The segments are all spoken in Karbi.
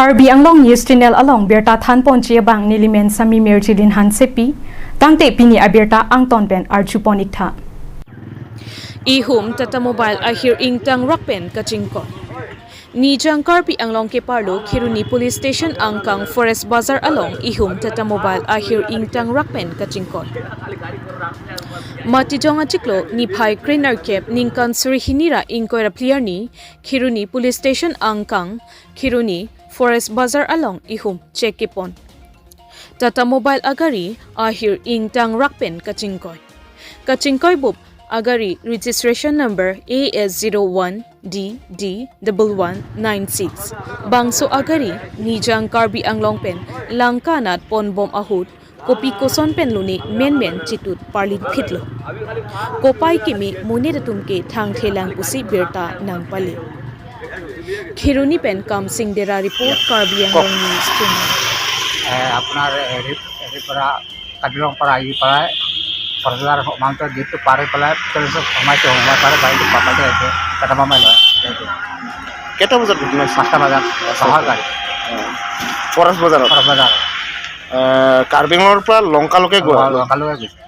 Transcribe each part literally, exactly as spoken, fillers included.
Karbi Anglong News Channel along birta thanponji abang nelimen Sami Merjilin Hansepi, tangte pini abirta angton pen arjupon iktha. Ihum Tata Mobile ahir ingtangrak pen kachingkoi. Nijang Karbi Anglong keparlo Kheroni Police Station angkang Forest Bazar along ihum Tata Mobile ahir ingtangrak pen kachingkoi. Matijong achiklo niphai krenerkep ningkan suri hini ra ingkoi ra phli arni Kheroni Police Station angkang Kheroni Forest Bazar along ihum check kepon Tata Mobile agari ahir ingtangrak pen kachingkoi. Kachingkoi bup agari registration number A S zero one D D double one nine six. Bangso agari Nijang Karbi Anglong pen Lanka anat ponbom ahut kopi koson pen lone menmen chitut parlin phitlo. Kopai keme monit atum ke thangthelang pusi birta nangpale. Kheroni pen Kamsing Dera report, Karbi Anglong News Channel. এ, আপোনাৰ হেৰি, হেৰিৰ পৰা, কাৰ্বি আংলং পৰা আহি পেলাই ফৰেষ্ট বজাৰ সোমাওঁতে গেটটো পাৰ হৈ পেলাই পুলিচক সোমাইছে, সোমাই পেলাই গাড়ীটো পাপাতে আহিছে, কেইটামান মাইল হয়। কেইটা বজাত ঘটনা হৈছে? পাঁচটা বজাত, পাঁচটা বজাৰ গাড়ী। অ। ফৰেষ্ট বজাৰত? ফৰেষ্ট বজাৰ। এ, কাৰ্বি আংলঙৰ পৰা লংকালৈকে গৈ? অ, লংকালৈকে গৈছে।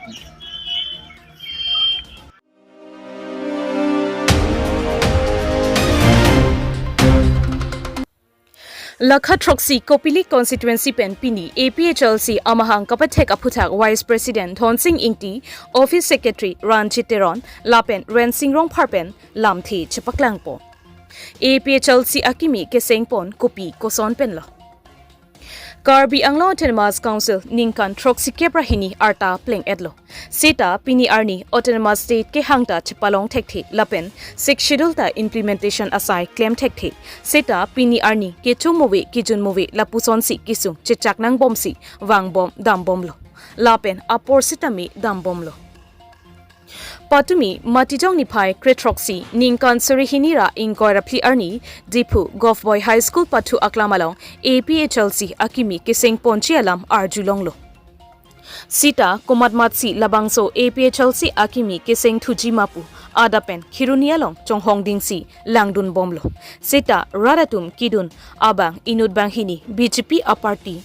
Lakha throksi Kopili constituency pen pini A P H L C amahang kapathek aphuthak Vice President Dhonsing Ingti, Office Secretary Ranjit Teron, lapen Rensing Rongphar pen lamthe chepaklangpo. A P H L C akimi kesengpon kopi koson penlo. Karbi Anglong Autonomous Council ningkan throksi kep ra hini arta pleng-etlo. Seta pini arni Autonomous State kehang ta chepalong thekthe lapen Sixth Schedule ta implementation asai klem thekthe. Seta pini arni kecho move kijun move lapusonsi kesung chechak nangbomsi vangbom dambomlo. Lapen apor sitame dambomlo. Patumi Matijong niphai krethroksi ningkan suri hini ra ingkoi ra phli arni Diphu Govt Boys High School pathu aklam along A P H L C akimi kesengponji alam arjulonglo. Seta komatmatsi labangso A P H L C akimi kesengthuji ma pu adap pen Kheroni along chonghong dingsi langdunbomlo. Seta rat atum kedun abang inut banghini B J P aparty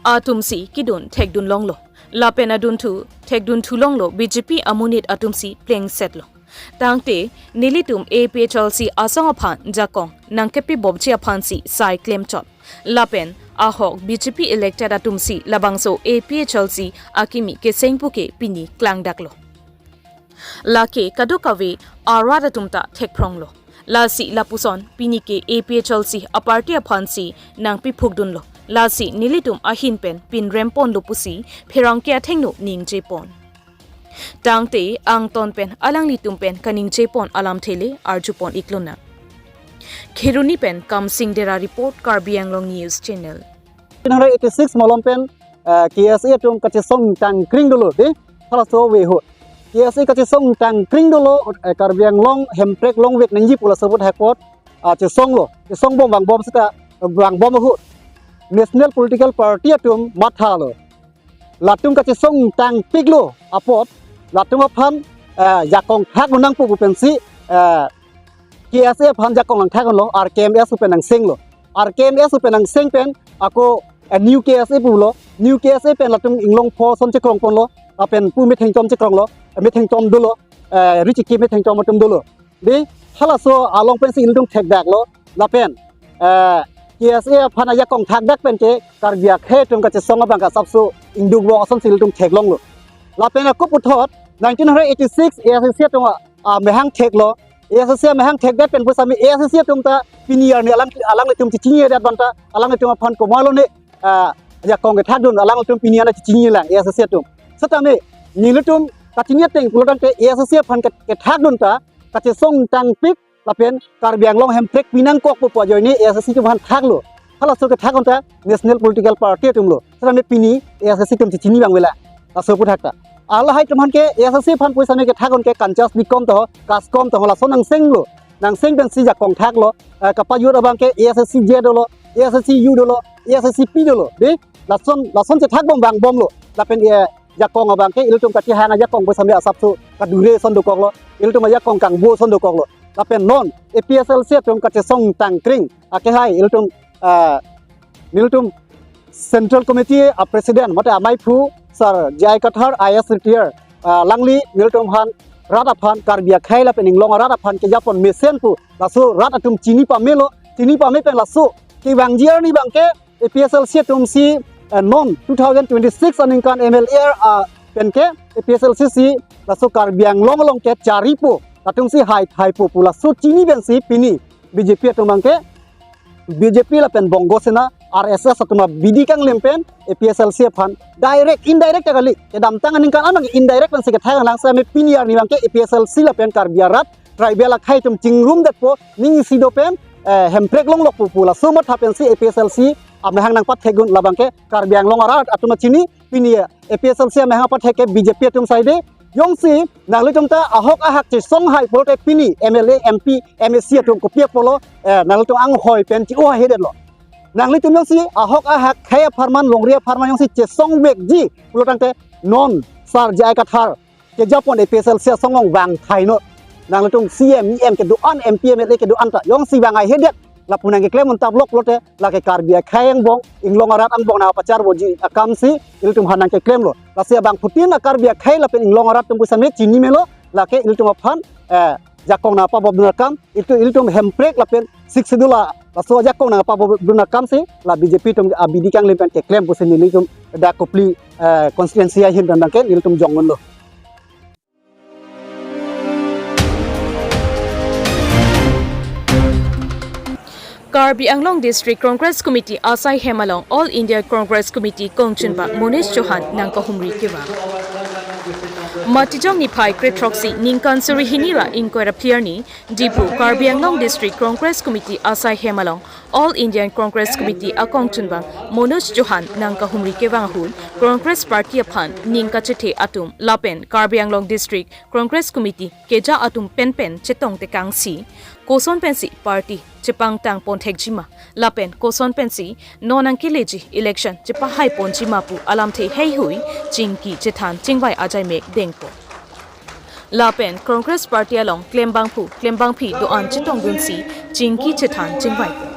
atumsi kedun thekdunlonglo. Lapen adunthu thekdunthulonglo B J P amonit atumsi plengsetlo. Tangte nelitum A P H L C asong aphan jakong nangkepibomji aphansi sai klemchot. Lapen ahok B J P elected atumsi labangso A P H L C akimi keseng puke pini klangdaklo. Lake kadokave arat atum ta thekphronglo. Lasi lapuson pini ke A P H L C aparty aphansi nangpiphukdunlo. Lasi nelitum ahin pen pinremponlo pusi pherangke athengno ningjepon. Tangte angton pen alanglitum pen kaningjepon alamthe le arjupon iklonang. Kheroni pen Kamsing Dera report, Karbi Anglong News Channel. Nineteen eighty-six malom pen, eh, K S A atum kachesong tangkring dolo, de, halaso ave ahut. K S A kachesong tangkring dolo, eh, Karbi Anglong hemprek longvek nangji pu laso ahut hakot, ah, chesonglo, chesongbom vangbom seta, vangbom ahut National Political Party atum mathalo. Latum kachesong tangpiklo apot, latum aphan, eh, jakong thaklo nangpo pu pensi, eh, K S A aphan jakong nangthaklo, R K M S pen nangsenglo. R K M S pen nangseng pen, ako, eh, New K S A pulo, New K S A pen latum inglong pho ason chekrongponlo, lapen pu methengchom chekronglo, methengchom dolo, eh, richiki methengchom atum dolo. De, halaso along pensi ilitum thekdaklo, lapen, eh, K S A aphan ajakong thakdak pen ke Karbi akhei atum kachesong abang ke asapso ingdukvok asonsi ilitum theklonglo. Lapen ako puthot nineteen eighty-six A S D C atum a, amahang theklo. A S D C amahang thekdet pen pusitame A S D C atum ta pini arni alang, alanglitum chechinidet pen ta alanglitum aphan komatlo ne, ah, jakong kethakdun alanglitum pini arni chechinilang A S D C atum. Setame nelitum kachini ateng pulotangte A S D C aphan ke, kethakdun ta kachesong tangpik lapen Karbi Anglong hemprek pinangkok pu pu ajoine A S D C atum aphan thaklo. Halaso kethak anta National Political Party atumlo. Setame pini A S D C atum chechini abang avela. Laso aphuthak ta. Alahai atum aphan ke A S D C aphan pusitame kethak an ke kanchas bikom to, kaskom to, lason nangsenglo. Nangseng pensi jakong thaklo. Eh, kapajut abang ke A S D C J dolo, A S D C U dolo, A S D C P dolo. De, lason, lason chethakbom vangbomlo. Lapen, eh, jakong abang ke ilitum kachehang ajakong pusitame asapso kadure ason dokoklo, ilitum ajakong kangbo ason dokoklo. Lapen non A P H L C atum kachesong tangkring akehai ilitum, ah, nelitum Central Committee a President mate amaiphu Sir J I Kathar I A S retire, ah, alangli nelitum aphan rat aphan Karbi akhei lapen inglong arat aphan kejapon mesen pu laso rat atum chini pamelo, chini pame pen laso kevangji arni abangke A P H L C atum si, eh, non two thousand twenty-six aningkan M L A, ah, penke A P H L C si laso Karbi Anglong along ke charipo, latum si hai thaipo pu laso chini pensi pini B J P atum abangke B J P lapen Bongo Sena R S S atum abidi kanglim pen A P H L C aphan direct, indirect ta kali, kedamtang aningkan an abangke indirect pensi kethang lang sa me pini arni abangke A P H L C lapen Karbi arat tribal akhei atum chingrumdetpo, ning isi do pen, eh, Hemprek longlokpo pu laso matha pensi A P H L C amahang nangpathekdun, labangke Karbi Anglong arat atum chini pini A P H L C amahang pathek ke B J P atum side. Jongsi nanglitum ta ahok ahak chesong hai pulote pini M L A, M P, M A C atum kopi apotlo, eh, nanglitum anghoi pen chi-o hai hedetlo. Nanglitum jongsi ahok ahak khei apharman, longri apharman jongsi chesong vekji pulo tangte non Sir J I Kathar kejapon A P H L C asong along vang thainot. Nanglitum C M, E M kedo-an, M P, M L A kedo-an ta jongsi vang hai hedet, lapu nangkeklem un tablok pulote lake Karbi akhei angbong, inglong arat angbong nangpacharboji akamsi ilitum aphan nangkeklemlo. Lasi abangphutin a Karbi akhei lapen inglong arat atum pusitame chini melo, lake ilitum aphan, eh, jakong nangpabobdun akam, ilitum, ilitum Hemprek lapen Sixth Schedule a laso ajakong nangpabobdun akamsi la B J P atum abidi kanglim pen keklem pusi nelitum dak Kopili, eh, constituency ahin pen abangke nelitum jongdunlo. Karbi Anglong District Congress Committee asai hem along All India Congress Committee kongchunbang Monish Chauhan nangkahumri kevang. Matijong niphai kre throksi ningkan suri hini ra ingkoi ra phli arni Diphu Karbi Anglong District Congress Committee asai hem along All Indian Congress Committee akongchunbang Monish Chauhan nangkahumri kevang ahut Congress Party aphan ning kachethe atum lapen Karbi Anglong District Congress Committee keja atum penpen chetong tekangsi koson pensi party chepangtang ponthekjima lapen koson pensi non nangkeleji election chepahai ponjima pu alamthe heihui chingki chethan chingvai ajaimek dengpo. Lapen Congress Party along klembangphu klembangphi do-an chetongdunsi chingki chethan chingvaipo.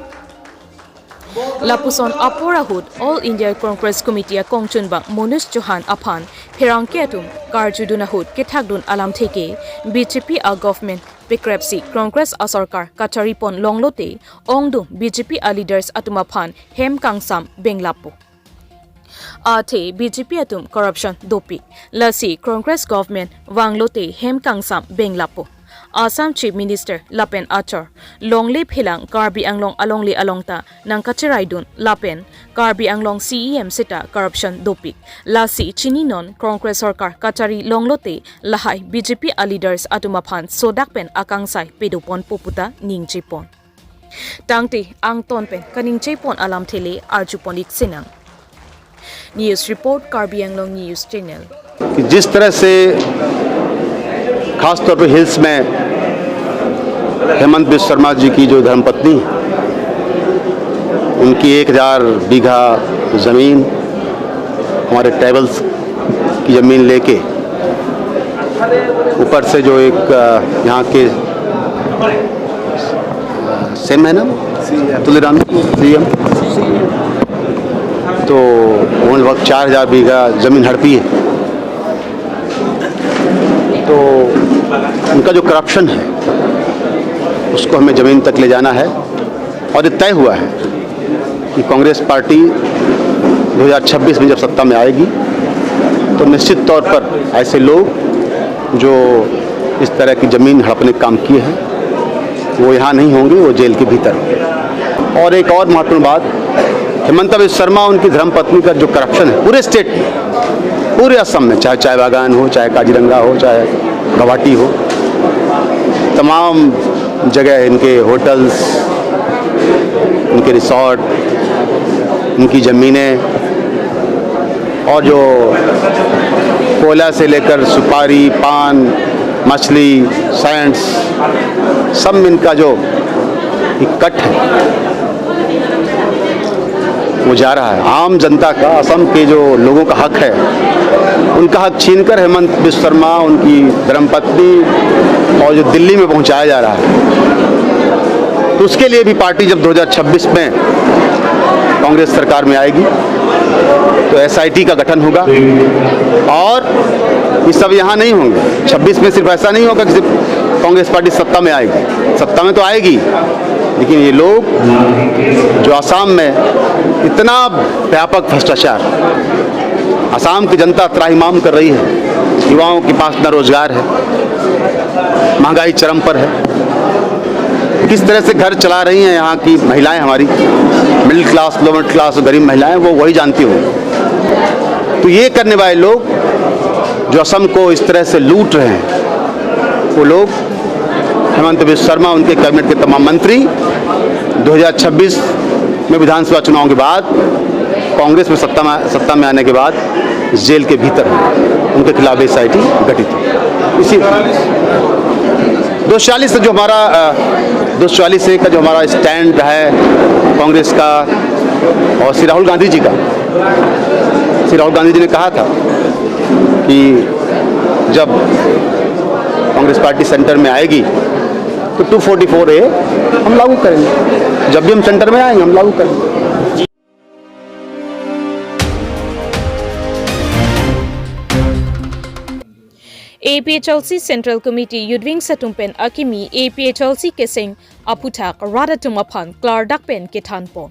Lapuson apor ahut All India Congress Committee akongchunbang Monish Chauhan aphan pherangke atum karjudun ahut kethakdun alamthe ke B J P a government pekrepsi Congress asorkar kacharipon longlote ongdung B J P a leaders atum aphan hem kangsam benglappo. Athe B J P atum corruption dopik, lasi Congress government vanglote hem kangsam benglappo. Assam Chief Minister lapen achor longle phelang Karbi Anglong alongle along ta nangkacheraidun lapen Karbi Anglong C E M seta corruption dopik. Lasi chini non Congress sorkar kachari longlote lahai B J P a leaders atum aphan sodak pen akangsai pedoponpo puta ningjepon. Tangte angton pen kaningjepon alamthe le arjupon-ik sinang. News report, Karbi Anglong News Channel. कि जिस तरह से खासतौर पर हिल्स में हेमंत बिस्व शर्मा जी की जो धर्मपत्नी, उनकी एक हज़ार बीघा ज़मीन हमारे ट्राइबल्स की ज़मीन लेके ऊपर से जो एक, अ, यहाँ के सेम है ना, तुलसीराम सीएम, तो वो लगभग चार हज़ार बीघा ज़मीन हड़पी है। तो उनका जो करप्शन है, उसको हमें ज़मीन तक ले जाना है। और ये तय हुआ है कि कांग्रेस पार्टी दो हज़ार छब्बीस में जब सत्ता में आएगी, तो निश्चित तौर पर ऐसे लोग जो इस तरह की ज़मीन हड़पने का काम किए हैं, वो यहाँ नहीं होंगे, वो जेल के भीतर होंगे। और एक और महत्वपूर्ण बात, हिमंता बिस्व शर्मा, उनकी धर्मपत्नी का जो करप्शन है पूरे स्टेट में, पूरे असम में, चाहे चाय बागान हो, चाहे काजीरंगा हो, चाहे गुवाहाटी हो, तमाम जगह इनके होटल्स, इनके रिसोर्ट, इनकी ज़मीनें और जो कोयला से लेकर सुपारी, पान, मछली, सैंड्स, सब में इनका जो एक कट है, वो जा रहा है। आम जनता का, असम के जो लोगों का हक है, उनका हक छीनकर हेमंत बिस्व शर्मा, उनकी धर्मपत्नी और जो दिल्ली में पहुंचाया जा रहा है, तो उसके लिए भी पार्टी जब दो हज़ार छब्बीस में कांग्रेस सरकार में आएगी तो एसआईटी का गठन होगा और ये सब यहाँ नहीं होंगे। छब्बीस में सिर्फ ऐसा नहीं होगा कि सिर्फ कांग्रेस पार्टी सत्ता में आएगी, सत्ता में तो आएगी, लेकिन ये लोग जो असम में इतना व्यापक भ्रष्टाचार, असम की जनता त्राहिमाम कर रही है, युवाओं के पास ना रोजगार है, महंगाई चरम पर है, किस तरह से घर चला रही हैं यहाँ की महिलाएं हमारी, मिडिल क्लास, लोअर क्लास, गरीब महिलाएं, वो वही जानती होंगी। तो ये करने वाले लोग जो असम को इस तरह से लूट रहे हैं, वो लोग हेमंत बिस्व शर्मा, उनके कैबिनेट के तमाम मंत्री दो हज़ार छब्बीस में विधानसभा चुनाव के बाद कांग्रेस में सत्ता में, सत्ता में आने के बाद जेल के भीतर हैं। उनके खिलाफ एसआईटी गठित है। इसी दो सौ चालीस से जो हमारा, अ, दो सौ चालीस से का जो हमारा स्टैंड रहा है कांग्रेस का, और श्री राहुल गांधी जी का, श्री राहुल गांधी जी ने कहा था कि जब कांग्रेस पार्टी सेंटर में आएगी तो टू फोर्टी फोर ए हम लागू करेंगे, जब भी हम सेंटर में आएंगे हम लागू करेंगे। APHLC Central Committee Youth Wings atum pen akimi APHLC keseng aphuthak rat atum aphan klardak pen kethanpon.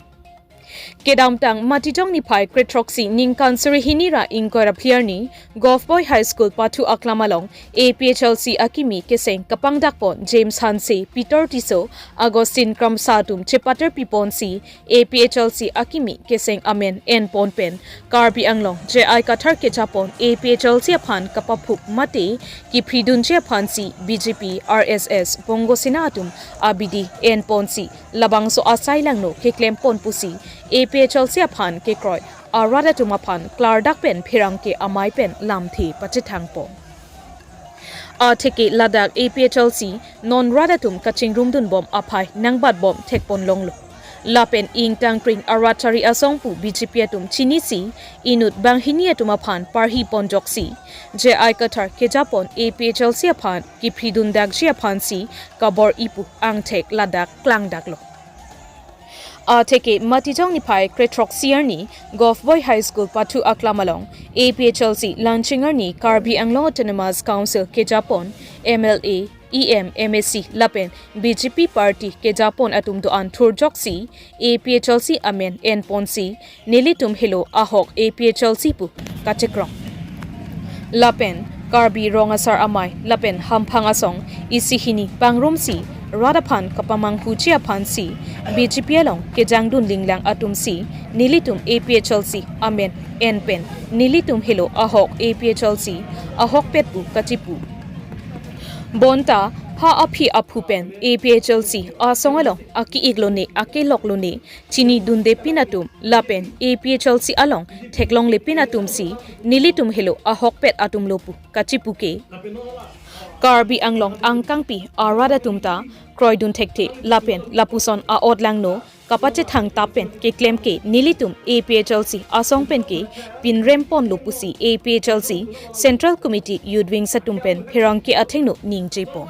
Kedamtang Matijong niphai krethroksi ningkan suri hini ra ingkoi ra phli arni Govt Boys High School pathu aklam along APHLC akimi keseng kapangdakpon James Hanse, Peter Tisso, Augustine Kramsa atum chepater piponsi APHLC akimi keseng amen enpon pen Karbi Anglong J I Kathar kejapon APHLC aphan kapaphup mate kiphridunji aphansi BJP, RSS, Bongo Sena atum abidi enponsi labangso asai langno keklempon pusi APHLC aphan kekroi arat atum aphan klardak pen pherangke amei pen lamthe pachethangpon. Atheke ladak APHLC non rat atum kachingrumdunbom aphai nangbatbom thekpon longlo. Lapen ingtangkring arat chari asong pu BJP atum chinisi inut banghini atum aphan parhiponjoksi J I Kathar kejapon APHLC aphan kiphridundakji aphansi kabor-i pu angthek ladak klangdaklo. Atheke Matijong niphai krethroksi arni Govt Boys High School pathu aklam along APHLC launching arni Karbi Anglong Autonomous Council kejapon MLA, EM, MAC lapen BJP party kejapon atum do-an thurjoksi APHLC amen enponsi nelitum helo ahok APHLC pu kachekrong. Lapen Karbi Rong Asar Amei lapen hamphang asong isi hini pangrumsi rat aphan kapamanghuji aphansi BJP along kejangdun linglang atumsi nelitum APHLC amen en pen nelitum helo ahok APHLC ahokpet pu kachipu. Bonta pha aphi aphu pen APHLC asong along ake-ik lone ake-lok lone chinidunde pin atum lapen APHLC along theklongle pin atumsi nelitum helo ahokpet atumlo pu kachipu ke. Karbi Anglong angkangpi arat atum ta kroidun thekthe lapen lapuson a-ot langno kapachethang tap pen keklem ke nelitum APHLC asong pen ke pinremponlo pusi APHLC Central Committee Youth Wings atum pen pherangke athengno ningjepon.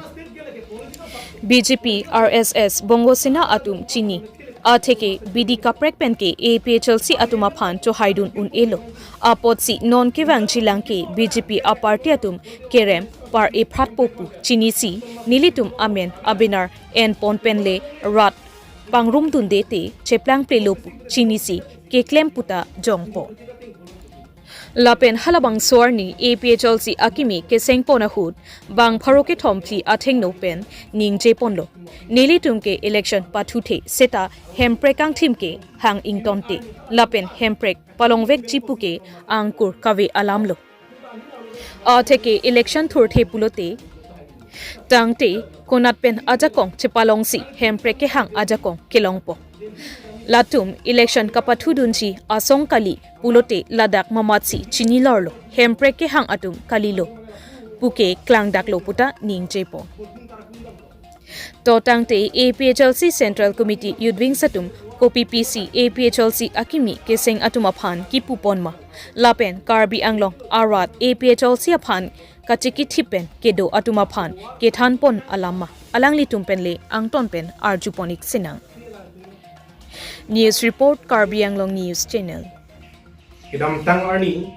BJP, RSS, Bongo Sena atum chini. Atheke bidi kaprek pen ke APHLC atum aphan chohaidun un-elo. Apotsi non kevangjilang ke BJP a-party atum kerem par-e phratpo pu chinisi nelitum amen abenar enpon penle rat pangrumdunde te cheplangplelo pu chinisi keklem puta jongpo. Lapen halabangso arni APHLC akimi kesengpon ahut bang pharo kethom phli athengno pen ningjeponlo. Nelitum ke election pathuthe seta hemprek kangthim ke hang ingtonte. Lapen hemprek palongvekji pu ke angkur kave alamlo. Atheke election thurthe pulote tangte konat pen ajakong chepalongsi hemprek kehang ajakong kelongpo. Latum election kapathudunji asong kali pulote ladak mamatsi chinilorlo, hemprek kehang atum kalilo puke klangdaklo puta ningjepo. To tangte APHLC Central Committee Youth Wings atum kopi pisi APHLC akimi keseng atum aphan kipuponma. Lapen Karbi Anglong arat APHLC aphan kachekithip pen kedo atum aphan kethanpon alamma. Alanglitum penle angton pen arjupon-ik sinang. News report, Karbi Anglong News Channel. Kedamtang arni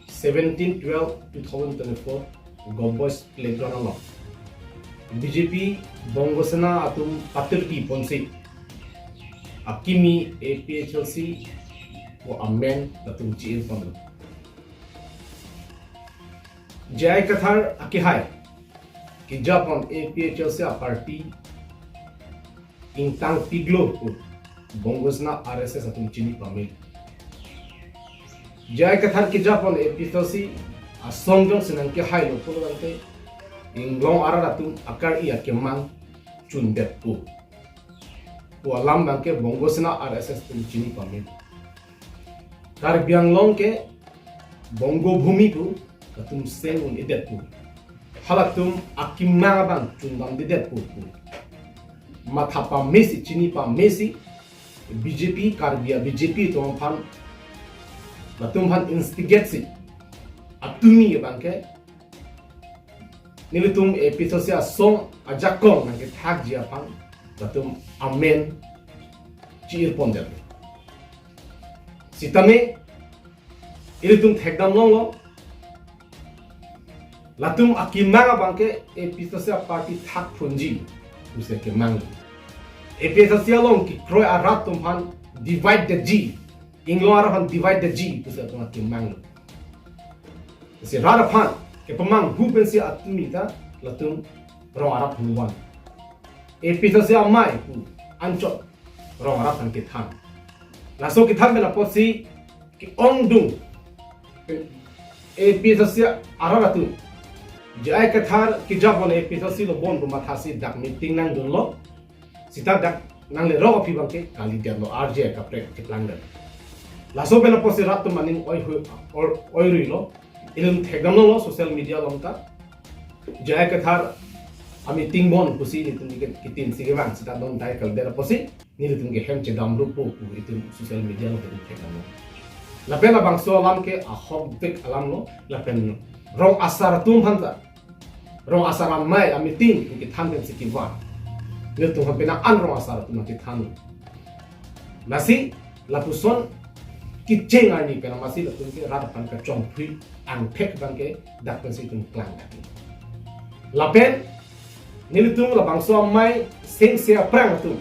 seventeen twelve two thousand twenty-four Govt Boys Playground along B J P Bongo Sena atum patirpi ponsi akimi A P H L C pu amen latum chi-ir ponlo. J I Kathar akehai kejapon A P H L C a party ingtang piglo pu Bongo Sena R S S atum chini pamil. J I Kathar kejapon A P H L C asong jongsi nangkehailo pulo tangte inglong arat atum akar-i akemang chundet pu pu alam abangke Bongo Sena R S S atum chini pamil. Karbi Anglong ke Bongo Bhumi pu latum seng un-edet pu, halatum akemang abang chundamdedet pu pu matha pamesi, chini pamesi B J P, Karbi a B J P atum aphan, latum aphan instigate si atumi abangke nelitum A P H L C asong ajakong nangkethakji aphan latum amen chi-ir pondet. Sitame ilitum thekdam longlo, latum akemang abangke A P H L C a party thakphunji pusi kemang. A P H L C along kekroi arat atum aphan divide detji, inglong arat aphan divide detji pusi latum akemanglo. Si rat aphan kepamanghu pensi atumi ta latum rong arat aphan van. A P H L C amei pu anchot rong arat aphan kethan. Laso kethan pen apotsi ke-ongdung pen A P H L C arat atum, J I Kathar kejapon A P H L C lo bon pu mathasi dak meeting nangdunlo. Sita dak nanglerok aphi abangke kalidetlo, R J kaprek keplangdet. Laso pen apotsi rat atum aning oi hui, or, oiruilo. Ilitum thekdam longlo social media along ta. J I Kathar a meeting bon pusi nelitum ke kitin si kevang sita dondai kaldet apotsi nelitum ke hem chedamlo pu pu itum social media along itum thekdamlo. Lapen labangso alam ke ahokpik alamlo, lapen rong asar atum aphan ta, rong asar amei a meeting kethan pensi kevan. Nelitum aphan penang an rong asar atum kethan. Lasi lapuson kecheng arni pen amatsi latum ke rat aphan kachongphui angthek abangke dak pensi itum klangdet. Lapen nelitum labangso amei sengse aphrang atum,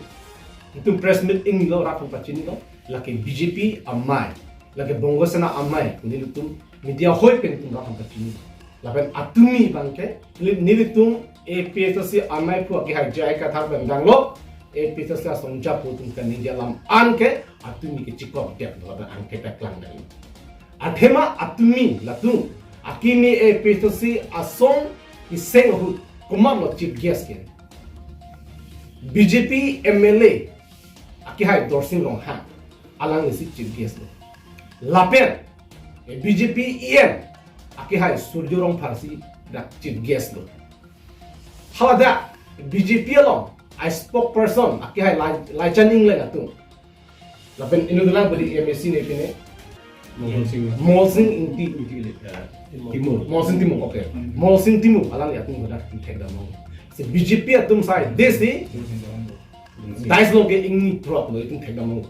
itum press meet inglo, rat aphan pachinilo, lake B J P amei, lake Bongo Sena amei pu nelitum media hoi pen itum rat aphan pachini. Lapen atumi abangke neli-, nelitum A P H L C amei pu akehai J I Kathar pen danglo, A P H L C asong japo atum kaningje alam anke atumi kechikokdetlo lapen angthek ta klangdetlo. Athema atumi latum akimi A P H L C asong iseng ahut komatlo chief guest ke? B J P M L A akehai Dorsing Ronghang, alanglisi chief guest lo. Lapen B J P E M akehai Surjya Rongphar si dak chief guest lo. Haladak B J P along a spokesperson akehai Lai-, Laichan Engleng atum, lapen inut lang beri M A C ne pine, Molsing Sing. Molsing Ingti. Ingti le, ya, Timung. Molsing Timung, oke. Hmm. Molsing Timung, alangli atum hadak thekdamlo. Si B J P atum sai desi, Molsing Timung. Dais lo ke ingni prok lo itum thekdamlo.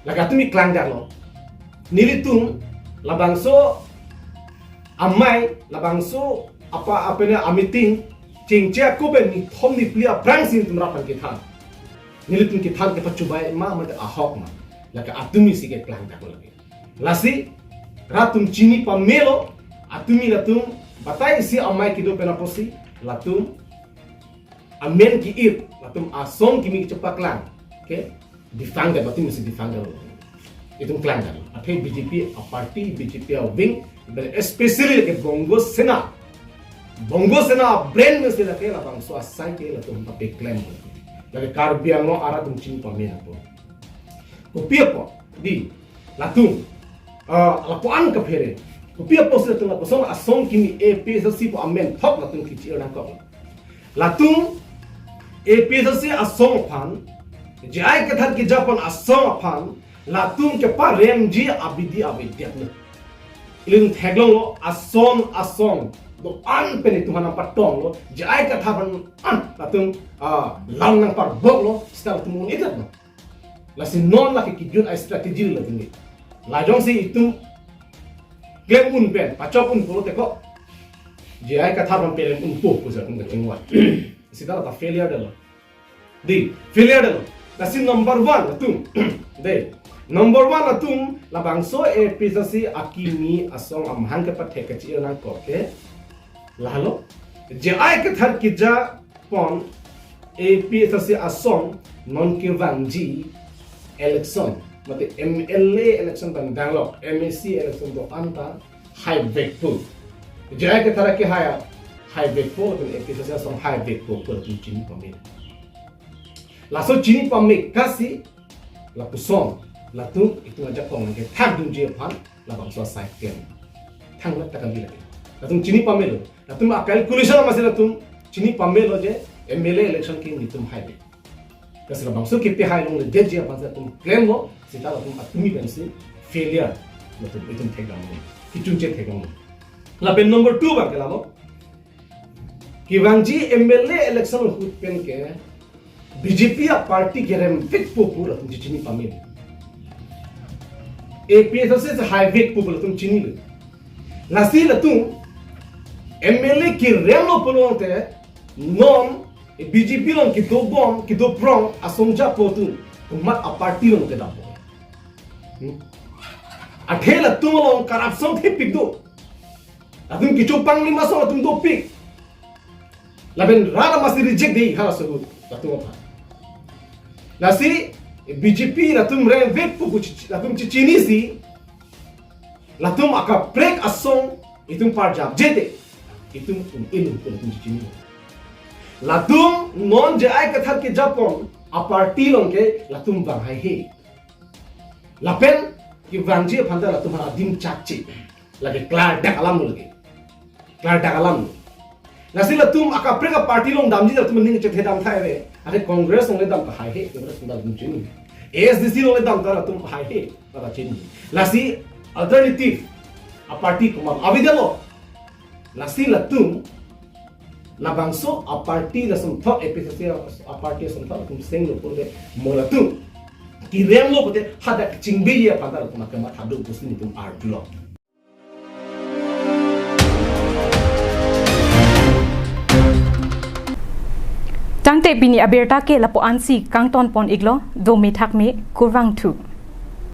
Lake atumi klangdetlo. Nelitum labangso amei, labangso apa, apa ne a meeting, chingche ako pen nithom niphli aphrangsi nelitum rat aphan kethan. Nelitum kethan ke pachubai ma, mate ahok ma. Lake atumi si keklangdetlo lake. Lasi rat atum chini pamelo, atumi latum batai isi amei kedo pen apotsi latum amen ke-ir, latum asong kimi kechepaklang. Oke? Defang det, latum si defang det. Itum klangdet. Athe B J P a party, B J P a wing, but especially lake Bongo Sena. Bongo Sena a brand mesti lake labangso asai ke latum pape klem. Lake Karbi Anglong arat atum chini pame apot. Kopi apot, dei, latum, ah, lapu-an kaphere. Kopi apotsi latum lapuson asong kimi A P H L C pu amen thok latum kechi-ir nangkok. Latum A P H L C asong aphan, J I Kathar kejapon asong aphan, latum keparemji abidi avedetlo. Ilitum theklonglo, ason asong do-an pen itum aphan nangpatonglo, J I Kathar aphan an latum, ah, lam nangparboklo, sita latum un-edetlo. Lasi non lake kejut a-strategy lo tini. Lajongsi itum klem un pen, pachok un pulote ko J I Kathar pen klem unpo pusi atum kachingvai. Sita la ta failure detlo. Dei, failure detlo. Lasi number one atum. Dei, number one atum labangso A P H L C akimi asong amahang kepathek kachi-ir nangkok ke. Lalo, J I Kathar kejapon A P H L C asong non kevangji election, mate M L A election pen danglo, M A C election do-an ta haivekpo. J I Kathar ke hai, haivekpo, lapen A P H L C asong haivekpo, pu latum chini pame. Laso chini pame kasi, lapuson, latum itum ajakong ke thakdunji aphan, labangso asai klem. Thangta kami lagi. Latum chini pamelo. Latum a-calculation amatsi latum chini pamelo je M L A election ke netum haivek. Kasi labangso kipi hai longledetji aphansi latum klemlo, sita latum atumi pensi failure. Latum itum thekdamlo. Kechunche thekdamlo. Lapen number two abang ke lalo. Kevangji M L A election ahut pen ke B J P a-party keremvekpo pu latum chini pame. A P H L C haivekpo pu latum chinilo. Lasi latum M L A keremlo pulote non B J P along kedobom, kedoprong asong japo atum komat a-party along kedampo. Hmm? Athe latum along corruption thepik do. Latum kecho panglim asong latum dopik. Lapen rat amatsi reject dei halaso ahut latum aphan. Lasi B J P latum remvekpo pu chi-, latum chechinisi, latum akaprek asong itum parjapje te, itum un-e lo pu latum chechini. Latum non J I Kathar kejapon a-party along ke latum vang haihe. Lapen kevangji aphan ta latum aphan adim chakche. Lake klardak alam lo lake. Klardak alam lo. Lasi latum akaprek a-party along damji latum aning chethe dam thai ave. Athe Congress along le dam ta haihe, Congress along dam chini. A S D C along le dam ta latum haihe, ta chini. Lasi alternative a-party komat avedetlo. Lasi latum labangso a-party lason thok A P H L C a-party lason thok latum senglo pulote mo latum keremlo pulote hadak chingbeji aphan ta latum akamatha do pusi netum arjulo. Tangte pini abirta ke lapu-ansi kangtonpon iklo, dome thakme, kurvangthu.